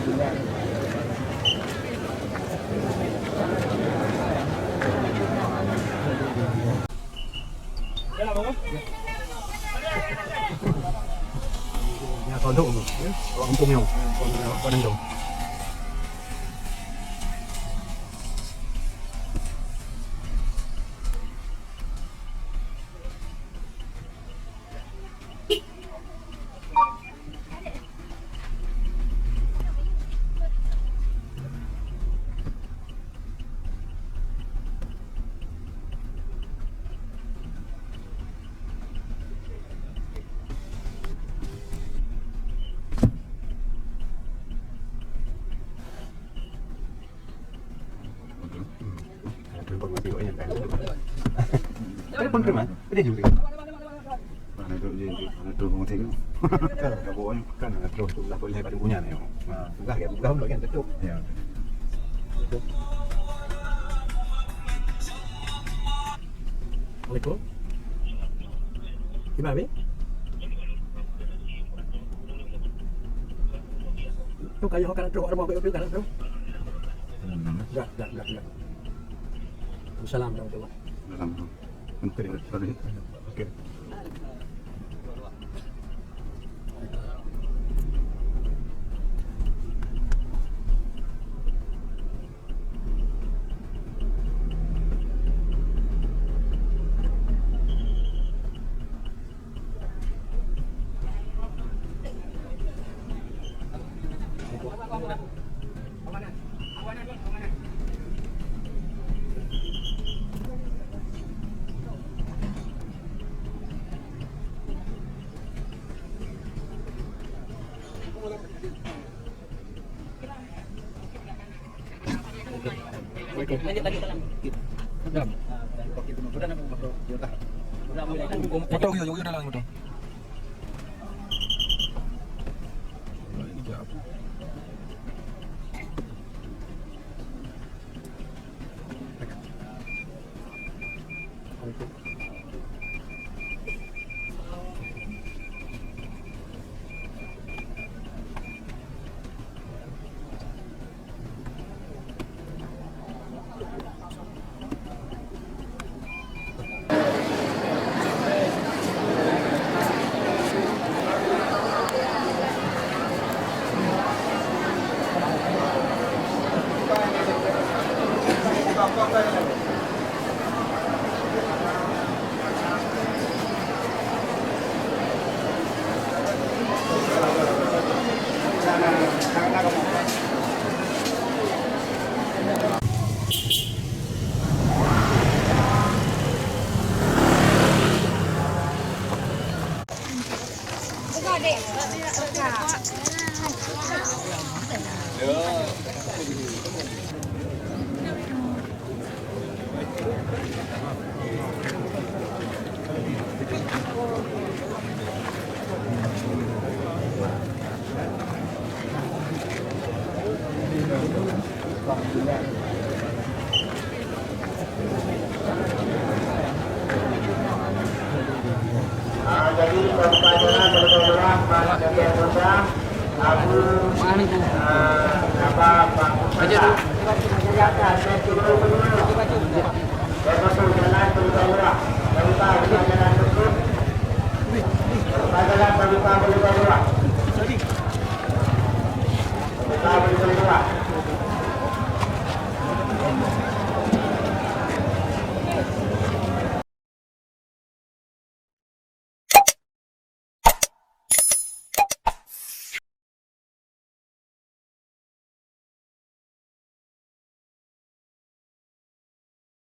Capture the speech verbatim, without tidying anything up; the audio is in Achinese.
Ya, kalau untuk, ya, orang kampung yang, orang, orang kampung. Mana tu je, mana tu rumah tengok. Kan ada terus tu lah boleh pada punya ni. Ha, pegang ya, pegang dulu kan, tutup. Ya. Assalamualaikum. Gimana, Bi? Tu kayu kan terus, ada mau kayu kan terus. Hmm. Enggak, enggak, enggak, enggak. Salam warahmatullahi. Salam. Oke, oke. Oke. Motor kita juga dalam motor. Ah, jadi, pembayaran berdoa, Pak, dari anggota, Abu, ah, Abah, Pak, Aja. Betul, jalan, berdoa.